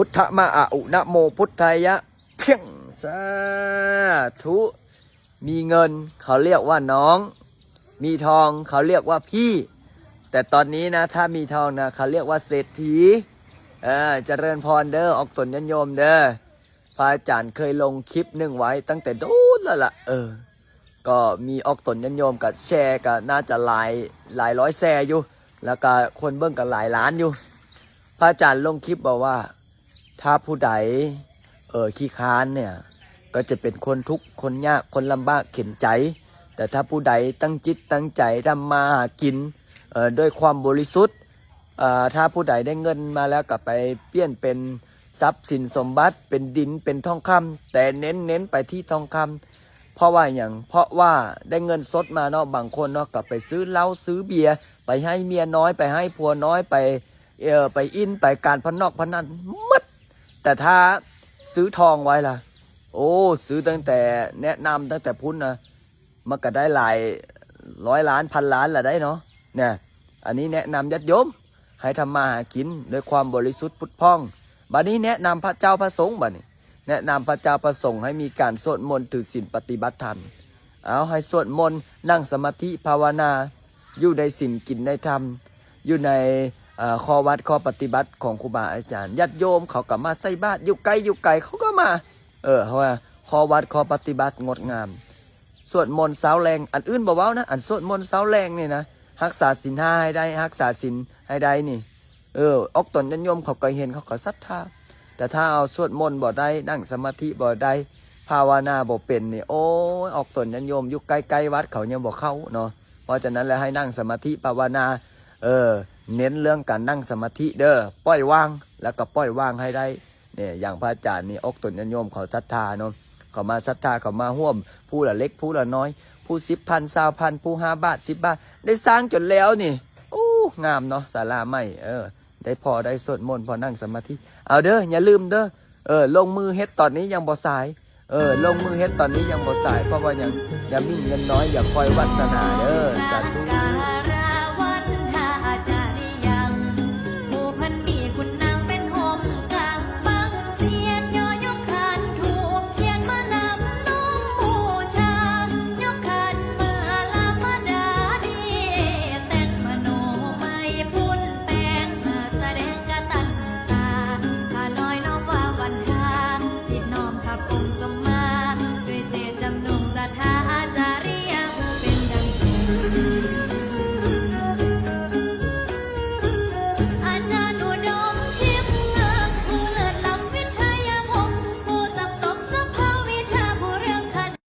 ພຸດທະມາອາອຸ ນະໂມພຸດທາຍະ ພຽງ ສາທຸ. ມີເງິນເຂົາຮຽກວ່ານ້ອງ ມີທອງເຂົາຮຽກວ່າພີ່ ແຕ່ຕອນນີ້ນະ ຖ້າມີທອງນະ ເຂົາຮຽກວ່າເສດຖີ. ເອີ ຈະເລີນພອນເດີ ອອກຕົນຍາດໂຍມເດີ. ພະອາຈານເຄີຍລົງຄລິບໜຶ່ງໄວ້ຕັ້ງແຕ່ໂດນແລ້ວລະ ເອີ ກໍມີອອກຕົນຍາດໂຍມກໍແຊ ກໍໜ້າຈະຫຼາຍ ຫຼາຍຮ້ອຍແຊຢູ່ ແລ້ວກໍຄົນເບິ່ງກໍຫຼາຍລ້ານຢູ່. ພະອາຈານລົງຄລິບບອກວ່າ ຖ້າຜູ້ໃດ ເອີ ຂີ້ຄ້ານເນ່ຍ ກໍຈະເປັນຄົນທຸກ ຄົນຍາກ ຄົນລຳບາກເຂັນໃຈ. ແຕ່ຖ້າຜູ້ໃດຕັ້ງຈິດຕັ້ງໃຈທຳມາຫາກິນ ເອີ ດ້ວຍຄວາມບໍລິສຸດ ເອີ ຖ້າຜູ້ໃດໄດ້ເງິນມາແລ້ວກໍໄປປ່ຽນເປັນຊັບສິນສົມບັດ ເປັນດິນ ເປັນທອງຄຳ ແຕ່ເນັ້ນ ເນັ້ນໄປທີ່ທອງຄຳ. ເພາະວ່າຫຍັງ? ເພາະວ່າໄດ້ເງິນສົດມາເນາະ ບາງຄົນເນາະ ກໍໄປຊື້ເຫຼົ້າຊື້ເບຍ ໄປໃຫ້ເມຍນ້ອຍ ໄປໃຫ້ຜົວນ້ອຍ ໄປ ເອີ ໄປອິນ ໄປການພະນອກພະນັນໝົດ. ແຕ່ຖ້າຊື້ທອງໄວ້ລະ ໂອ້ ຊື້ຕັ້ງແຕ່ ແນະນຳຕັ້ງແຕ່ພຸ້ນນະ ມັນກໍໄດ້ຫຼາຍຮ້ອຍລ້ານ ພັນລ້ານລະໄດ໋ເນາະ. ແນະ ອັນນີ້ແນະນຳຍາດໂຍມໃຫ້ທຳມາຫາກິນດ້ວຍຄວາມບໍລິສຸດຜຸດຜ່ອງ. ບາດນີ້ແນະນຳພະເຈົ້າພະສົງ ບາດນີ້ແນະນຳພະເຈົ້າພະສົງໃຫ້ມີການສວດມົນ ຖືສິນ ປະຕິບັດທຳ. ເອົາ ໃຫ້ສວດມົນ ນັ່ງສະມາທິພາວະນາ ຢູ່ໃນສິນກິນໃນທຳ ຢູ່ໃນ ເອີ ຂໍ້ວັດຂໍ້ປະຕິບັດຂອງຄູບາອາຈານ. ຍາດໂຍມເຂົາກໍມາໃສ່ບາດ ຢູ່ໃກ້ຢູ່ໄກເຂົາກໍມາ. ເອີ ເພາະວ່າຂໍ້ວັດຂໍ້ປະຕິບັດງົດງາມ. ສວດມົນເຊົ້າແລງ ອັນອື່ນບໍ່ເວົ້ານະ ອັນສວດມົນເຊົ້າແລງນີ້ນະ ຮັກສາສິນຫ້າໃຫ້ໄດ້ ຮັກສາສິນໃຫ້ໄດ້ນີ້. ເອີ ອອກຕົນຍາດໂຍມເຂົາກໍເຫັນ ເຂົາກໍສັດທາ. ແຕ່ຖ້າເຮົາສວດມົນບໍ່ໄດ້ ນັ່ງສະມາທິບໍ່ໄດ້ ພາວະນາບໍ່ເປັນນີ້ ໂອ້ຍ ອອກຕົນຍາດໂຍມຢູ່ໃກ້ໆວັດເຂົາຍັງບໍ່ເຂົ້າເນາະ. ເພາະສະນັ້ນແລ້ວ ໃຫ້ນັ່ງສະມາທິພາວະນາ ເອີ ເນັ້ນເລື່ອງການນັ່ງສະມາທິເດີ ປ່ອຍວາງ ແລ້ວກໍປ່ອຍວາງໃຫ້ໄດ້. ນີ້ ຢ່າງພະອາຈານນີ້ ອອກຕົນຍາດໂຍມເຂົາສັດທາເນາະ ເຂົາມາສັດທາ ເຂົາມາຮ່ວມ ຜູ້ລະເລັກຜູ້ລະນ້ອຍ ຜູ້ສິບພັນ ຊາວພັນ ຜູ້ຫ້າບາດ ສິບບາດ ໄດ້ສ້າງຈົນແລ້ວນີ້. ໂອ້ ງາມເນາະ ສາລາໃໝ່ ເອີ ໄດ້ພໍໄດ້ສວດມົນ ພໍນັ່ງສະມາທິ. ເອົາເດີ ຢ່າລືມເດີ ເອີ ລົງມືເຮັດຕອນນີ້ຍັງບໍ່ສາຍ ເອີ ລົງມືເຮັດຕອນນີ້ຍັງບໍ່ສາຍ. ເພາະວ່າຫຍັງ? ຢ່າໝິ່ນເງິນນ້ອຍ ຢ່າຄອຍວາດສະໜາເດີ. ສາທຸ.